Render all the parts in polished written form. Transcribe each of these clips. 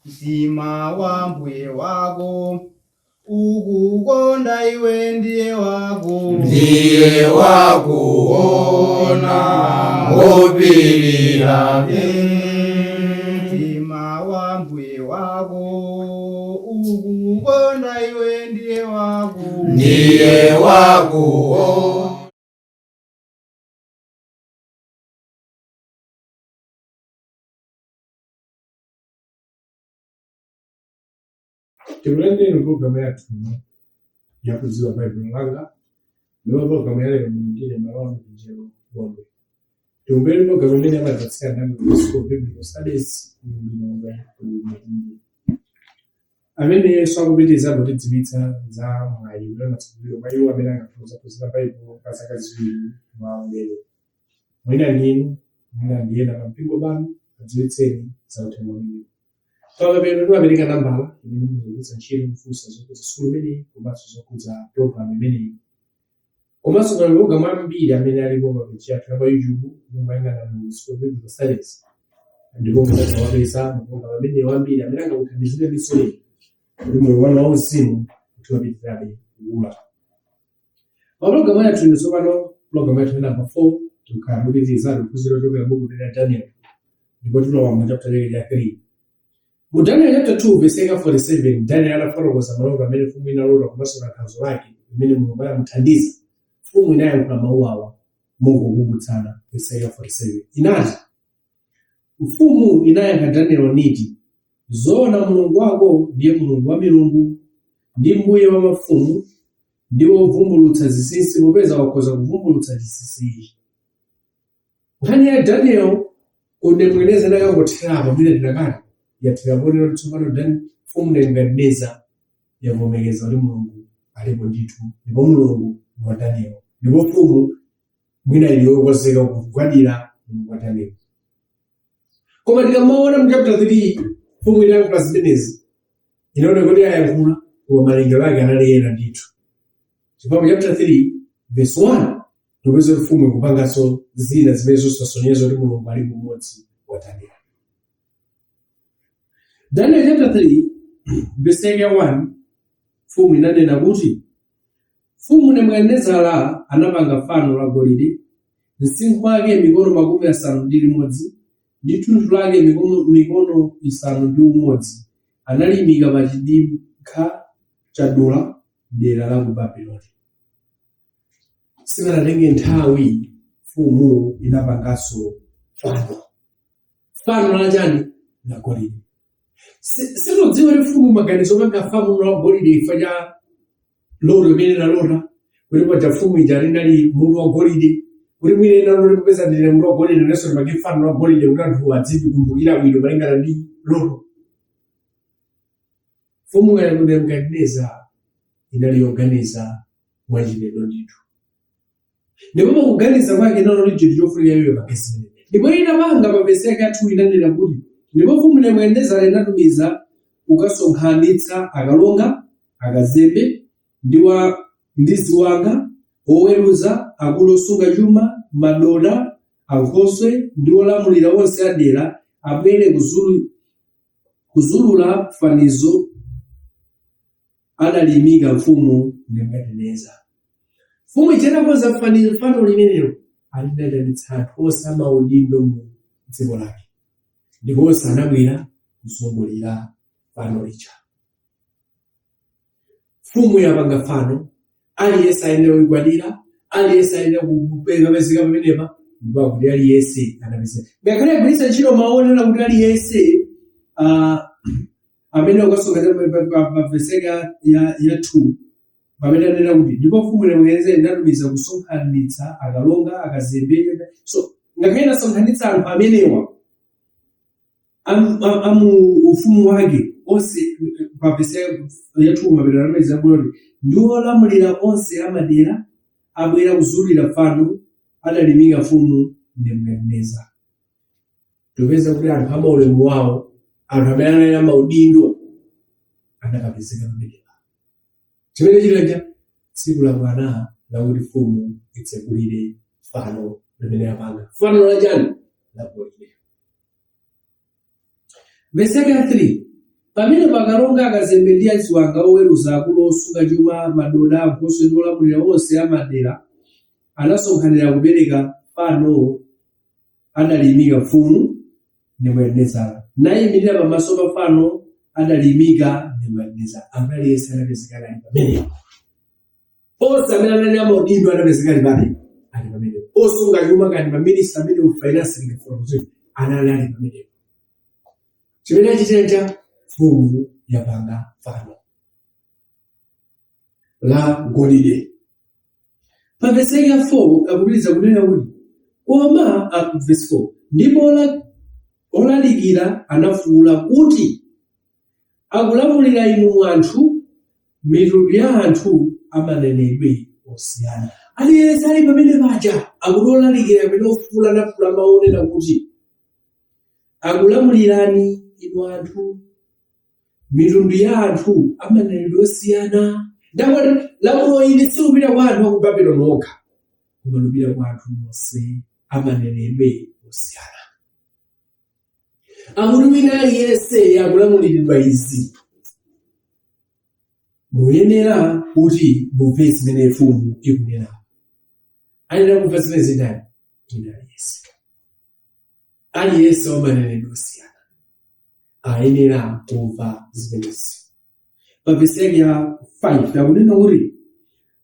Mtima wa mbuye wako ukukonda iwe ndiye wako Ndiye wakuona wopirira. Mtima wa mbuye wako ukukonda iwe ndiye wako Ndiye wakuona. Tikulandireni programu yathu ya Kudziwa Baibulo Langa, ndipo programu ya lero muli ndine Malonda Njero Gondwe. Tikumvere programu imene amatipatsira ndani ku School of Biblical Studies ku Lilongwe ku Matundu. Amene akupitiriza kutidziwitsa za mwayi umene unatsegulidwa kwa iwo amene angafune kudzaphunzira Baibulo kwa zaka 2 mwaulere. Mwina ndinu, mwina ndi ena pampingo panu, adziwitseni za uthenga umenewu. Pamapeto timapereka nambala imene mungagwiritse ntchito kufunsa zokhudza sukulu imeneyi komanso zokhudza pulogalamu imeneyi. Komanso pali mapulogalamu ambiri amene alipo pa peji yathu ya pa YouTube mungoyang'ana mu School of Biblical Studies ndipo muzatha kuwapeza mapulogalamu amenewo ambiri amene angakuthandizireni inu kuti moyo wanu wauzimu kuti upitirirabe kukula. Mapulogalamu athu ino tsopano pulogalamu yathu ya namba 4 tikukhala tikupitirizabe kuphunzira kuchokera buku la Daniel ndipo tilowa mu chapter chake cha 3. Mu Daniel chapter 2 verse yake 47 Daniel anafotokoza maloto amene mfumu inalota komanso tanthauzo lake limene Mulungu anamuthandiza. Mfumu inayankhula mawu awa mongokumbutsana verse yake 47 inati Mfumu inayankha Danielo niti, Zoona Mulungu wako ndiye Mulungu wa milungu, ndi Mbuye wa mafumu, ndi wobvumbulutsa zinsinsi, popeza wakhoza kubvumbulutsa chinsinsi ichi. Nkhani ya Daniel ku Nebukadineza inakangothera apa, mwina tinakati yathera ponena kuti tsopano mfumu Nebukadineza yavomereza kuti Mulungu alipo ndithu, ndipo Mulungu ndi wa Daniel, ndipo mfumu mwina ili yokonzeka kugwadira Mulungu wa Daniel. Koma tikamaona mu chapter 3 mfumu itayankhula zimenezi, inaoneka kuti ayankhula koma malingaliro ake anali ena ndithu. Chifukwa mu chapter 3 verse 1 tikupeza kuti mfumu ikupanganso zina zimene zosasonyeza kuti Mulungu alipo mmodzi wa Daniel. Daniel chapter 3 verse yake ya 1 mfumu inanena kuti Mfumu Nebukadinezara anapanga fano lagolide, msinkhu wake mikono 60, ndi thunthu lake mikono 6, analiimika pa chidikha cha Dura m'dera la ku Babuloni. Sipanatenge nthawi mfumu inapanganso fano. Fano la chani? La golide. Sitikudziwa kuti mfumu maganizo opanga fano la golide chifukwa cha loto limene inalota kuti paja mfumu ija inali mutu wa golide kuti mwina inalota popeza ndine mutu wa golide nenso ndipange fano la golide kuti anthu adzindikumbukira bwino malingana ndi loto. Mfumu ya Nebukadineza inali yoganiza mwachilendo ndithu. Ndipo pakuganiza kwake inaona kuti chinthu chofunika iyoyo ipange zimenezi. Ndipo inapanga pa vesi yake ya 2 inanena kuti, Ndipo mfumu Nebukadinezara inatumiza kukasonkhanitsa akalonga, akazembe, ndi, wa, ndi ziwanga, oweruza, akulu osunga chuma, madona, ankhoswe, ndi olamulira onse a dera, abwere kuzulula fanizo adaliimika mfumu Nebukadineza. Mfumu ija itakonza fano limenelo, anaitanitsa anthu onse amaudindo mu dziko lake, ndipo onse anabwera kuzungulira fano lija. Mfumu yapanga fano, aliyense ayenera kuigwadira, aliyense ayenera kupezeka pamenepa, ndipo akuti aliyense anapezeka. Ngakhale agwiritsa ntchito mawu onena kuti aliyense amene ukasonkha pa vesi ya 2 pamene anena kuti ndipo mfumu Nebukadinezara inatumiza kusonkhanitsa akalonga akazembe so ngakhale inasonkhanitsa anthu amenewa amu ufumu wake onse pa vesi ya 2 mapeto anamaliza kuti ndi olamulira onse amadera abwera kuzulira fano adaliimika mfumu Nebukadinezara. Tikupeza kuti anthu amaulemu wawo, anthu amene anali amaudindo anakapezeka pamenepa. Chimene chinaja tsiku lakwana lakuti mfumu itsekulire fano limene yapanga. Fano la chani? La golide. Vesi yake ya 3. Pamene akalonga, akazembe ndi aziwanga, oweruza, akulu osunga chuma, madoda, ankhoswe ndi olamulira onse amadera anasonkhanira kupereka fano adaliyimika mfumu Nebukadinezara, nayimirira pamaso pa fano adaliyimika Nebukadinezara. Amene aliyense anapezeka ali pamenepo, onse amene anali amaudindo anapezeka ali pati? Ali pamenepo. Osunga chuma, kani maminista amene finance ndikufotokozera, anali ali pamenepo. Chimene achitira, mfumu yapanga fano la golide. Pa vesi ya 4 akupitiriza kunena kuti koma verse 4, ndipo olalikira anafuwula kuti, "Akulamulira inu anthu, mitundu ya anthu amanenedwe osiyana." Aliyense ali pamene paja, akuti olalikira amene ofuwula anafuwula mawu onena kuti, "Akulamulirani inu anthu, mitundu ya anthu amanenedwe osiyana." Ndakuti lamulo ili sikupita kwa anthu aku Babeloni okha, koma lupita kwa anthu nonse amanenedwe osiyana. Akuti wina aliyense akulamuliridwa izi, muyenera kuti mumve zimene mfumu ikunena. Ayenera kumva zimene zindani? Wina aliyense, aliyense wamanenedwe osiyana ayenera kumva zimenezi. Pa vesi yake ya 5 akunena kuti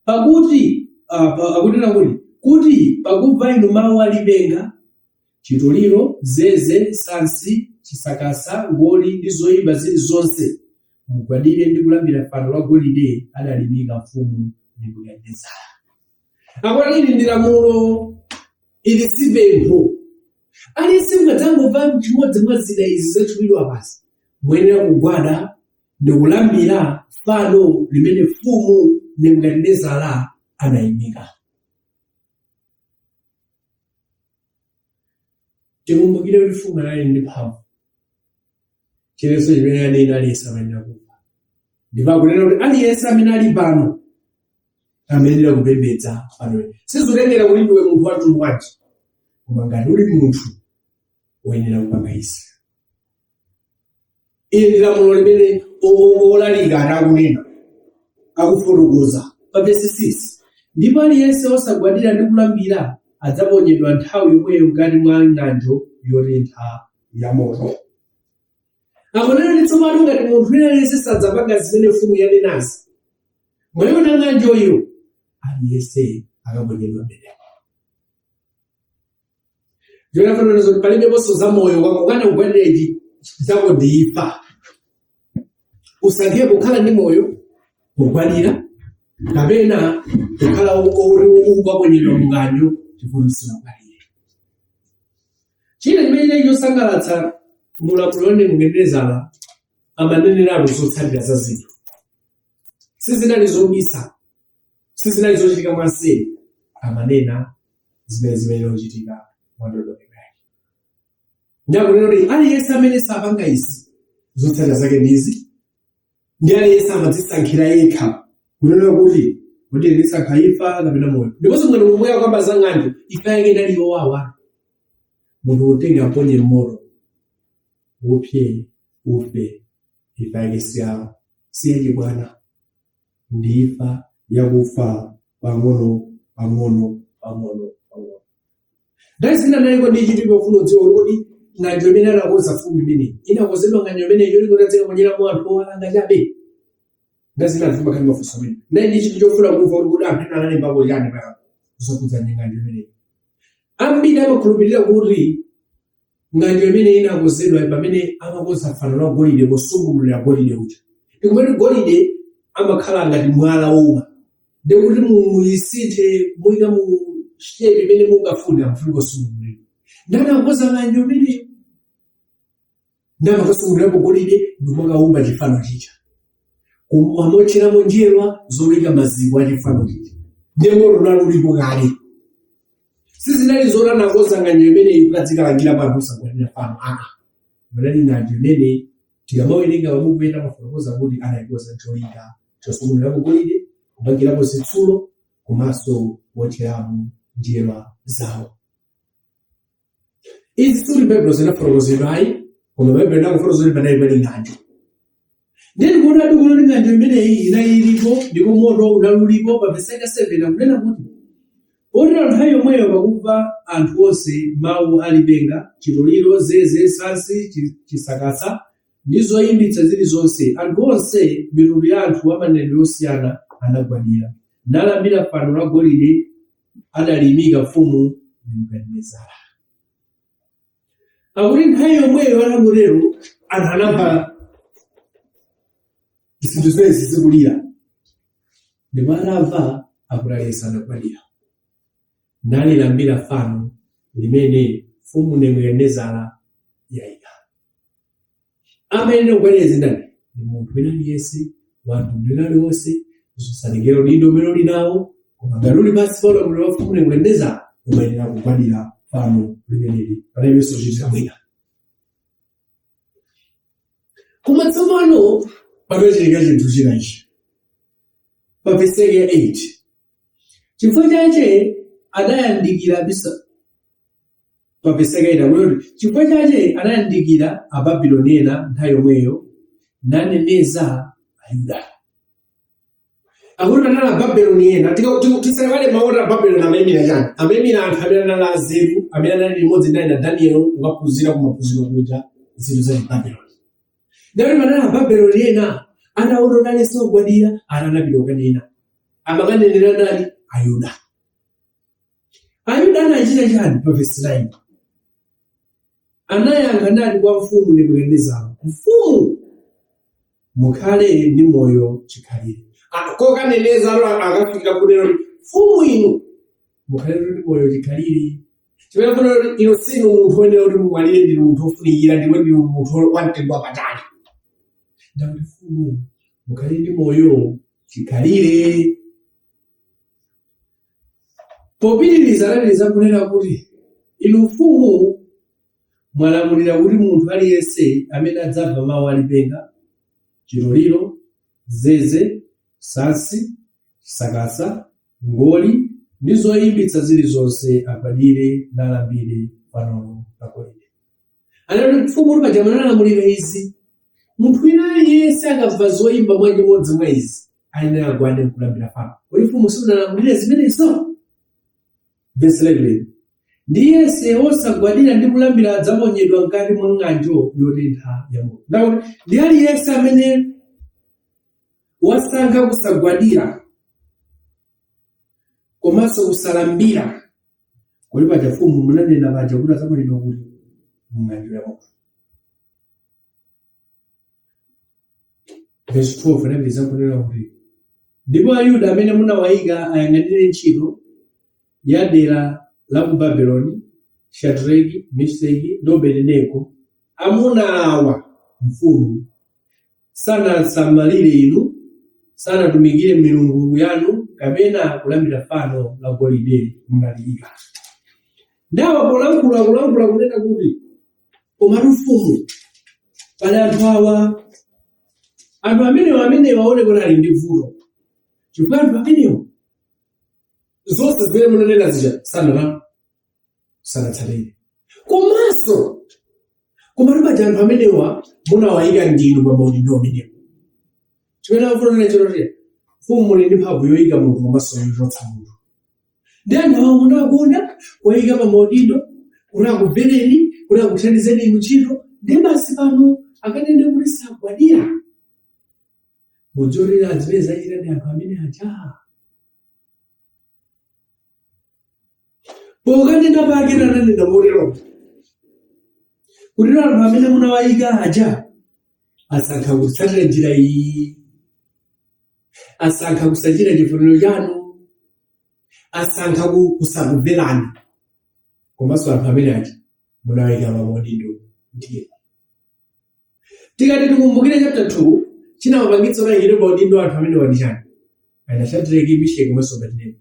pakuti akunena kuti pakumva inu mawu alipenga, chitoliro, zeze, sansi, chisakasa, ngoli ndi zoyimba zilizonse, mugwadire ndi kulambira fano la golide adalimika mfumu Nebukadinezara. Akuti ili ndi lamulo, ili si pempho. Aliyense mukadzangomva chimodzi mwa zida izi zatchulidwa pasi, muyenera kugwada ndi kulambira fano limene mfumu Nebukadinezara anayimika. Tikumbukire kuti mfumu anali ndi mphamvu. Chiletso chimene anena, aliyense amayenera kumva, ndipo akunena kuti aliyense amene ali pano amayenera kupembedza fano. Sizikutengera kuti ndiwe munthu wa mtundu wanji, koma ngati uli munthu uyenera kupanga izi. Ili ndi lamulo limene olalika anakunena, akufotokoza pa vesi 6. Ndipo aliyense osagwadira ndi kulambira adzaponyedwa nthawi yomweyo mkati mwa ng'anjo yotentha ya moto. Akunena kuti tsopano ngati munthu wina aliyense sadzapanga zimene mfumu yanenazi, mwayiona ng'anjoyo, aliyense akaponyedwa mmenemo. Zonafanana zoti palibeponso za moyo wako ukana kugwadira ichi, zako ndi imfa. Usankhe kukhala ndi moyo kugwadira kapena kukhala ukaponyedwa mng'anjo chifukwa usanagwadire. China chimene chinali chosangalatsa mulamuliro wa Nebukadinezara, amaneneratu zotsatira za zinthu. Sizinali zobisa, sizinali zochitika mwanseri, amanena zimene zimene zochitika mwandondomeko yake. Ndiakunena kuti aliyense amene sapanga izi, zotsatira zake ndi izi. Ndi aliyense amadzisankhira yekha kunena kuti kodi ndisankha imfa kapena moyo. Ndiponso ngati momwe akamba za ng'anjo, imfa yake inali yowawa. Munthu utenga aponye moto, upye, ufe. Imfa yake siyachibwana, ndi imfa yakufa pang'ono pang'ono pang'ono pang'ono. Nthawi zina naliko ndi chidwi pofuna kudziwa kuti kodi ng'anjo imene anakonza mfumu imeneyi, inakonzedwa ng'anjo imeneyi yoti kuti adzikaponyeramo anthu owalanga chabe? Nthawi zina anthu amakhala ndi mafunso amene nayi ndi chidwi chofuna kumva kuti kodi anthu ena analembapo chani pa zokhudza ndi ng'anjo imeneyi. Ambiri amakhulupirira kuti ng'anjo imene inakonzedwa pamene amakonza fano la golide posungunulira golide uja, ndikumati golide amakhala ngati mwala wowuma, ndikuti muyisinthe muyika mu shape imene mungafune, amafunika kusungunulira. Ndanakonza ng'anjo imeneyo, ndamakasungunulirapo golide ndikumakawumba chifano chija, amotcheramo njerwa zoyika maziko a chifano chija, ndiye moto unali ulipo kale. Sizinali zoti anakonza ng'anjo imeneyi kuti adzikalangira anthu osagwadira fano aa. Panali ng'anjo imene tikamawerenga mabuku ena amafotokoza kuti anayikonza cholinga chosungunulirapo golide, kupangirapo zitsulo komanso kuwotcheramo njerwa zawo. Izi sikuti Baibulo zinafotokozedwa ayi, koma Baibulo inakufotokoza kuti panali pali ng'anjo. Ndiye tikuona kuti ng'anjo imeneyi inali ilipo ndipo moto unali ulipo. Pa vesi 7 akunena kuti, potero nthawi yomweyo pakumva anthu onse mawu a lipenga, chitoliro, zeze, sansi, chisakasa ndi zoyimbitsa zilizonse, anthu onse, mitundu ya anthu amanenedwe osiyana anagwadira nalambira fano la golide adaliyimika mfumu Nebukadinezara. Akuti nthawi yomweyo atangotero, anthu anamva zinthu zimenezi zikulira, ndipo atamva akuti aliyense anagwadira nalilambira fano limene mfumu Nebukadinezara yayika. Amayenera kugwadira ndani? Ndi munthu wina aliyense wa mtundu wina uliwonse, zosatengera udindo umene uli nawo, koma ngati uli pansi pa ulamuliro wa mfumu Nebukadinezara umayenera kugwadira fano limeneli, palibenso kuchitira mwina. Koma tsopano panachitika chinthu china ichi pa vesi yake ya 8: chifukwa chache adayandikira bisa. Pa vesi yake 8 akuti, chifukwa chache anayandikira Ababuloni ena nthawi yomweyo naneneza Ayuda. Akuti panali Ababeloni ena. Tisaiwale mawu oti Ababeloni amayimira chani? Amayimira anthu amene anali anzeru, amene anali limodzi ndi na Daniel kukaphunzira kumaphunziro kuja zinthu za Chibabeloni. Ndikuti panali Ababeloni ena ataona kuti aliyense wagwadira, anapita kukanena. Amakanenera ndani? Ayuda. Ayuda anachita chani? Pa vesi 9 anayankha nati kwa mfumu Nebukadinezara, mfumu, mukhale ndi moyo chikhalire. Kokaneneza alo akafikira kunena kuti, mfumu inu mukhale ndi moyo chikhalire. Chimene afuna kuti inu sinu munthu woyenera kuti mumwalire, ndinu munthu wofunikira ndipo ndinu munthu wamtengo wapatali. Ndakuti mfumu, mukhale ndi moyo chikhalire. Popitiriza anapitiriza kunena kuti, inu mfumu, mwalamulira kuti munthu aliyense amene adzamva mawu a lipenga, chitoliro, zeze, sansi, chisakasa, ngoli ndi zoyimbitsa zilizonse agwadire nalambire fanolo la golide. Anati, mfumu, paja munalamulira izi, munthu wina aliyense akamva zoyimba mwa chimodzi mwa izi ayenera agwade nkulambira fano. Kodi mfumu simunalamulire zimenezo? Verse 11: ndi yense wosagwadira ndi kulambira adzaponyedwa mkati mwa ng'anjo yotentha ya moto. Ndakuti ndi aliyense amene wasankha kusagwadira komanso kusalambira. Kodi paja mfumu munanena paja kuti adzaponyedwa kuti? Mng'anjo ya moto. Verse 12 anapitiriza kunena kuti, ndipo Ayuda amene munawayika ayang'anire ntchito ya dera la ku Babeloni, Shadraki, Mesaki ndi Obedenego, amuna awa, mfumu, sanasamalire inu, sanatumikire milungu yanu kapena kulambira fano la golide munaliyika. Ndawa polankhula kulankhula kunena kuti, komatu mfumu, pali anthu awa, anthu amenewa amenewa aone kuti ali ndi vuto, chifukwa anthu amenewa zonse zimene munanena zija sanatsatire, komanso komatu paja anthu amenewa munawayika ndinu pa maudindo amenewa. Chimene amafuna kunena choti, mfumu, muli ndi mphamvu yoyika munthu komanso yochotsa munthu, ndi anthu awo munakonda kuwayika pa maudindo kuti akumvereni, kuti akuthandizeni inu ntchito, ndi basi pano akanene kuti sagwadira. Mudziwotera zimene zachita ndi anthu amene aja. Pokanena pake ananena motero kuti anthu amene munawayika aja asankha kutsatira njira iyi, asankha kusachita chifuniro chanu, asankha kusakumverani, komanso anthu amene aja munawayika pa maudindo ndiye. Tikati tikumbukire chapter 2, chinawapangitsa kuti ayikidwe pa udindo anthu amenewa ndi chani? Ana Shadraki, Meshaki komanso Abednego,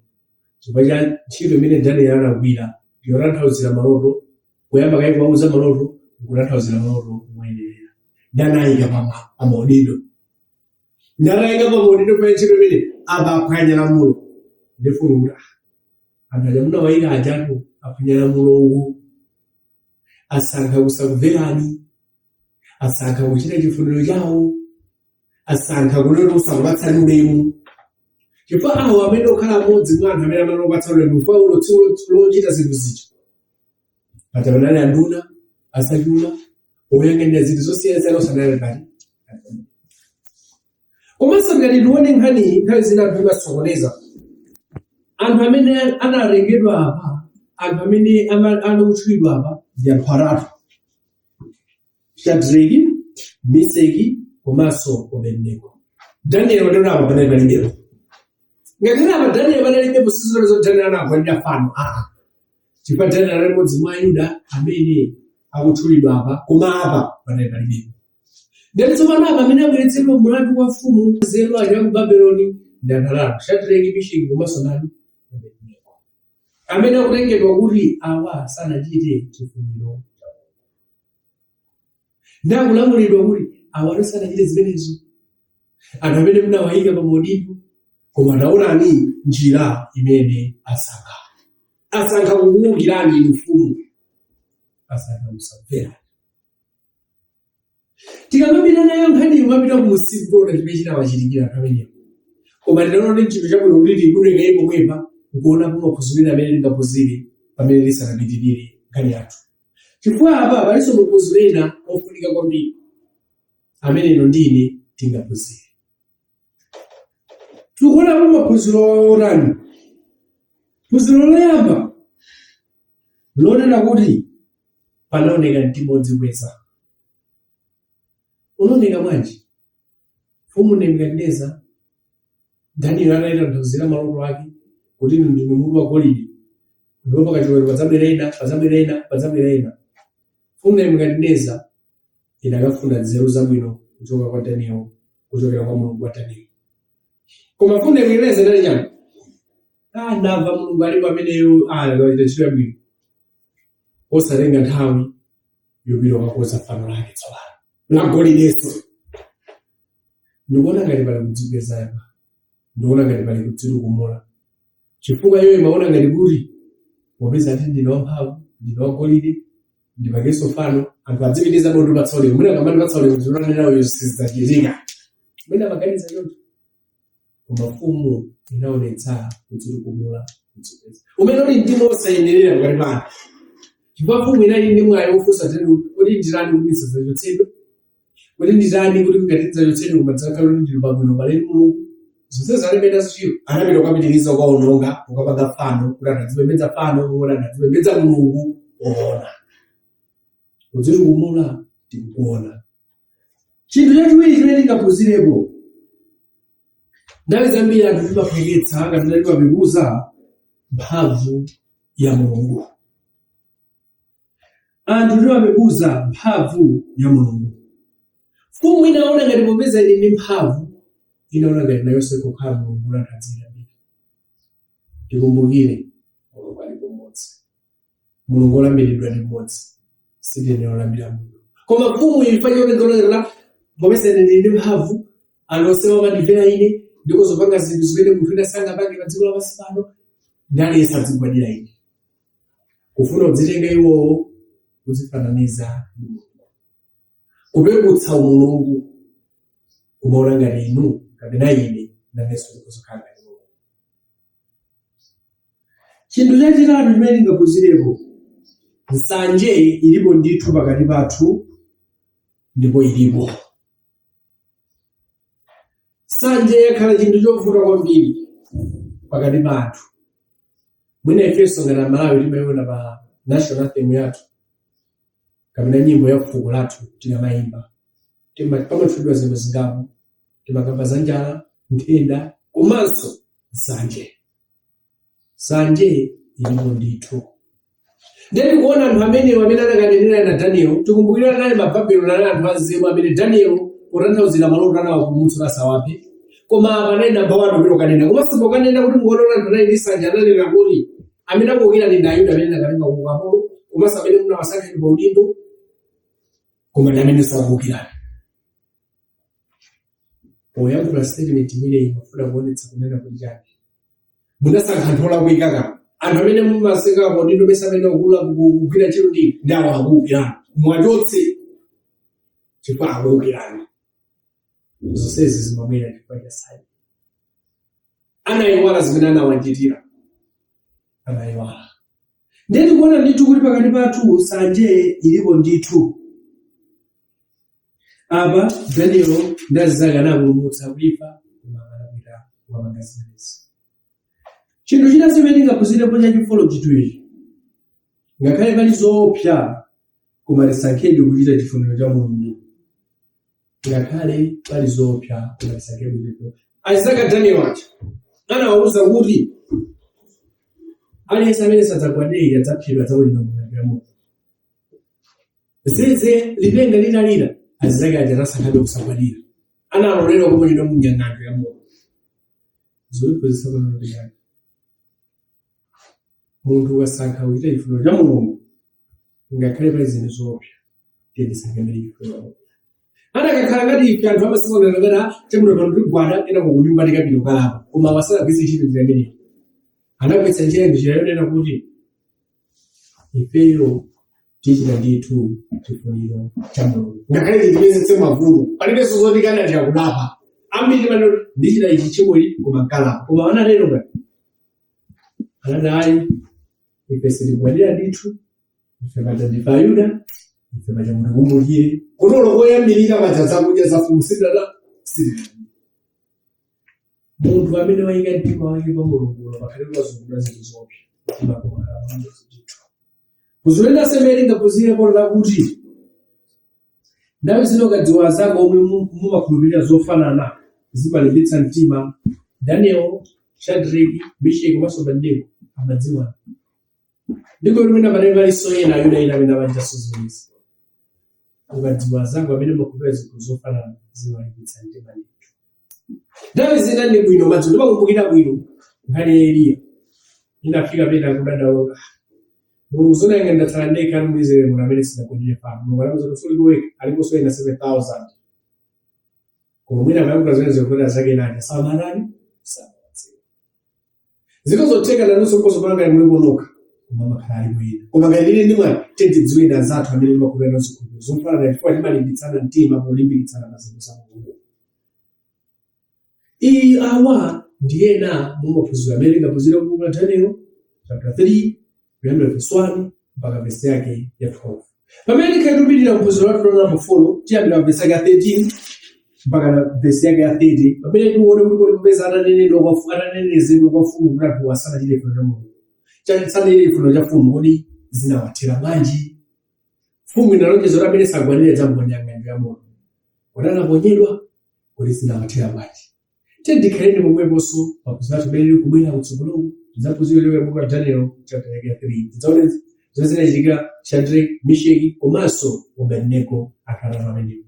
chifukwa cha ntchito imene Daniel anagwira yotanthauzira maloto, kuyamba kaye kuwauza maloto, nkutanthauzira maloto moyenerera, ndi anayika pa maudindo. Ndi atayika pa maudindo pa ntchito imene apa aphwanya lamulo, ndi mfumu kuti, anthu aja munawayika ajatu aphwanya lamulo uku, asankha kusakumverani, asankha kuchita chifuniro chawo. Asankha kunena usakupatsani ulemu. Chifukwa awo amene okhala amodzi mwa anthu amene amanopatsa ulemu, chifukwa ulo tsiku lochita zinthu zija. Paja panali anduna, azachuma, oyang'anira zinthu zosiyanasiyana osanali pali. Komanso ngati tione nkhaniyi, nthawi zina anthu imasokoneza. Anthu amene analengedwa apa, anthu amene anakutchulidwa apa ndi anthu atatu. Shadraki, Meseki komanso Abednego. Daniel ndona apa panali palibepo. Ngakhale apa Daniel panalibepo sizoti zoti Daniel anagwadira fano. Aa. Chifukwa Daniel anali mmodzi mwa Ayuda amene akutchulidwa apa, koma apa panali palibepo. Ndiye tsopano apa amene abweretsedwa mlandu kwa mfumu nzeru aja ku Babeloni ndi anthu atatu, Shadraki, Meshaki komanso ndani? Abednego. Amene akutengedwa kuti awa sanachite chifuniro cha Mulungu. Ndi akulamulidwa kuti awa sanachite zimenezo. Anthu amene munawayika pa maudindo, koma taonani njira imene asankha. Asankha kukuwukirani inu mfumu. Asankha kusamvera. Tikamapita nayo nkhani imapita kumusiku kuona chimene chinawachitikira anthu amenewo. Koma tinaona kuti nchinthu chabwino kuti tiyidule kaye pomwepa nkuonapo maphunziro ena amene tingaphunzire pamene tisanapitirire nkhani yathu. Chifukwa apa palinso maphunziro ena ofunika kwambiri amene inu ndi ine tingaphunzire. Tikuonapo maphunziro otani? Phunziro loyamba lonena kuti panaoneka mtima wodzikweza. Unaoneka bwanji? Mfumu Nebukadineza, Daniel anayitanthauzira maloto ake kuti inu ndinu mutu wa golide, ndipo pakachoka padzabwera ena, padzabwera ena, padzabwera ena. Mfumu Nebukadineza inakafuna nzeru zabwino kuchoka kwa Daniel, kuchokera kwa Mulungu wa Daniel. Koma mfumu Nebukadineza inali chani? Ah, ndamva Mulungu alipo ameneyo, ah, wachita ntchito yabwino. Osatenga nthawi yopita kukakonza fano lake tsopano la golidenso. Ndikuona ngati pali kudzikweza apa, ndikuona ngati pali kudzitukumula, chifukwa iwo imaona ngati kuti popeza ati ndine wamphamvu, ndine wagolide, ndipangenso fano, anthu adzipitiriza kundipatsa ulemu, mwina akamandipatsa ulemu zionanena uyu sizidzachitika. Mwina amaganiza choncho. Koma mfumu inaonetsa kudzitukumula, kudzikweza umene uli mtima wosayenerera pakati pa anthu, chifukwa mfumu inali ndi mwayi wofunsa tenu kuti nditani kuti ndisadzachotsedwe, kuti nditani kuti ngati ndidzachotsedwe koma ndidzakhala kuti ndili pabwino pale ndi Mulungu. Zonse zalibe nazo chiro anapita kukapitiriza kukaononga, kukapanga fano kuti anthu adzipembedza fano, kuti anthu adzipembedza Mulungu woona. Kudzitukumula tikukuona. Chinthu chachiwiri chimene tingaphunzirepo, nthawi zambiri anthu timaphweketsa kapena timapekuza mphamvu ya Mulungu. Anthu timapekuza mphamvu ya Mulungu. Mfumu inaona ngati popeza ili ndi mphamvu, inaona ngati nayonso ikukhala Mulungu kuti anthu adziyilambira. Tikumbukire, Mulungu alipo mmodzi. Mulungu wolambiridwa ndi mmodzi, sitiyenera kulambira munthu. Koma mfumu ifa chonengonera popeza ine ndili ndi mphamvu, anthu onse amandimvera ine, ndikhoza kupanga zinthu zimene munthu wina sangapange pa dziko lapansi pano, ndi aliyense adzigwadira ine. Kufuna kudzitenga iwowo kudzifananiza ndi Mulungu, kupeputsa umulungu, kumaona ngati inu kapena ine nanenso ndikhoza kukhala ngati Mulungu. Chinthu chachitatu chimene tingaphunzirepo, nsanje ilipo ndithu pakati pathu ndipo ilipo. Nsanje yakhala chinthu chovuta kwambiri pakati pa anthu. Mwina ifenso ngati Amalawi timayiona pa national anthem yathu kapena nyimbo ya fuko lathu tikamayimba. Pamatchulidwa zinthu zingapo, timakamba za njala, nthenda komanso nsanje. Nsanje ilipo ndithu. Ndiye tikuona anthu amenewo amene anakanenera na Daniel, tikumbukira anali mababeloni, anali anthu anzeru amene Daniel potanthauzira maloto anawapulumutsa kuti asawaphe. Koma apa anali namba wani kupita kukanena. Komanso pokanena kuti mukuona kuti anthu anali ndi nsanje, ananena kuti amene akuwukirani ndi Ayuda amene anakatenga ku ukapolo, komanso amene munawasankha pa udindo, koma ndi amene sakuwukirani. Poyankhula statement imeneyi imafuna kuonetsa kunena kuti chani, munasankha anthu olakwika ka anthu amene mumaseka pa udindo pesa amene akula kugwira ntchito ndi awo akuwukirani, muwachotse chifukwa akuwukirani. Zonsezi zimabwera chifukwa cha nsanje. Anayiwala zimene anawachitira, anayiwala. Ndiye tikuona ndithu kuti pakati pathu nsanje ilipo ndithu. Apa Daniel ndi anzake anapulumutsa kuifa, koma anapita kukapanga zimenezi. Chinthu china chimene tingaphunzirepo cha chinthu ichi, ngakhale pali zoopsa, koma tisankhebe kuchita chifuniro cha Mulungu. Ngakhale pali zoopsa, koma tisankhebe kuchita. Anzake Daniel aja anawawuza kuti aliyense amene sadzagwadira adzaphedwa, adzaponyedwa mng'anjo ya moto. Zeze, lipenga litalira, anzake aja anasankhabe kusagwadira, analolera kuponyedwa mu ng'anjo ya moto. Zophunzitsa pano ndi chani? Munthu ukasankha kuchita chifuniro cha Mulungu, ngakhale pali zinthu zoopsa, tiye tisankhe chifuniro cha Mulungu. Anakakhala ngati ife anthu amasiku ano, ngati chamuno pano tigwada, kenako kunyumba tikapita kukalapa. Koma wasanagwiritse ntchito njira imeneyi, anagwiritsa njira yonena kuti ifeyo tichita ndithu chifuniro cha Mulungu ngakhale titipezetse mavuto. Palibenso zoti kanatira kulapa. Ambiri timanena kuti ndichita ichi tchimo ili, koma nkalapa. Koma anatero ngati anati, ayi, ife sitigwadira ndithu, ife paja ndife Ayuda, ife paja mutikumbukire kutolo koyambirira paja zakudya za mfumu sitidada sitidada. Munthu amene wayika mtima wake pa Mulungulo, pakhale wazungulira zinthu zoopsa, mtima kumakhala pamodzi ndithu. Kuzulenda semene tingaphunzirepo lakuti nthawi zino ukadziwa zako omwe mumakhulupirira zofanana, zimalimbitsa mtima. Daniel, Shadrach, Meshach komanso Abednego amadziwana. Ndiko limene pamene palinso ena Ayuda ena amene amachitanso zimenezi. Ukadziwa zako amene mumakhulupirira zinthu zofanana, zimalimbitsa mtima ndithu. Nthawi zina ndi bwino madzi. Ndimakumbukira bwino nkhani ya Eliya. Inafika pena kudandaula, "Mulungu, zonayanga ndatsala ndekha mu Israeli muno amene sindagwadire fano." Mulungu anamuuza kuti suliko wekha, aliponso ena 7000. Koma mwina amayankhula zimenezo kuti azake ena samarani samawadziwa. Zikozotheka nanunso mkozopanga mulipo nokha, koma amakhala alipo ena. Koma ngati lili ndi mwayi, tidziwe ena anzathu amene timakhulupirira nazo zikhulupiriro zofanana, chifukwa timalimbitsana mtima polimbikitsana pa zinthu za Mulungu. Iyi awa ndi ena mwa maphunziro amene tingaphunzire ku buku la Daniel chapter 3, kuyambira verse 1 mpaka verse yake ya 12. Pamene tikhale tikupitirira mphunziro lathu la number 4, tiyambira verse yake ya 13 mpaka na verse yake ya 30, pamene tione kuti kodi popeza atanenedwa kwa atanenezedwa kwa mfumu kuti anthu asanachite chifuniro cha Mulungu, sanachite chifuniro cha mfumu, kodi zinawathera bwanji? Mfumu inalonjeza kuti amene sagwadira idzamuponya ng'anjo ya moto. Kodi anaponyedwa? Kodi zinawathera bwanji? Tiye tikhaleni pomweponso paphunziro athu amene lili kubwera kutsogoloku. Tidzaphunzira lero buku la Daniel chapter yake ya 3. Tidzaone zomwe zinachitikira Shadrach, Meshach komanso Abednego, anthu atatu amenewo.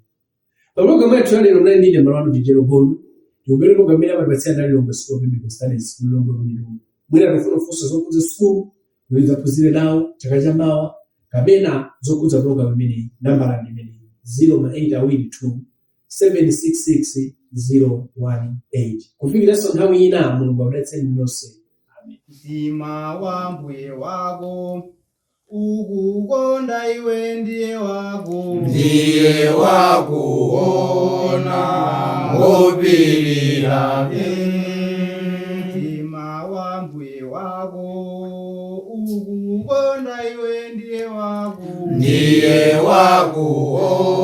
Pa programu yathu ya lero mnali ndine Malwano Tijero Gondo. Ndikupere programu imene amatipatsira ndi Lilongwe School of Biblical Studies, Lilongwe Kumitundu. Mwina tofuna kufunsa zokhudza sukulu kuti tidzaphunzire nawo chaka chamawa, kapena zokhudza programu imeneyi, nambala ndi imeneyi: 082 766 018. Kufikiranso nthawi ina, Mulungu akudalitseni nonse. Amen. Mtima wa mbuye wako ukukonda iwe, ndiye wako. Ndiye wakuona ngopirira. Mtima wa mbuye wako ukukonda iwe, ndiye wako. Ndiye wakuona.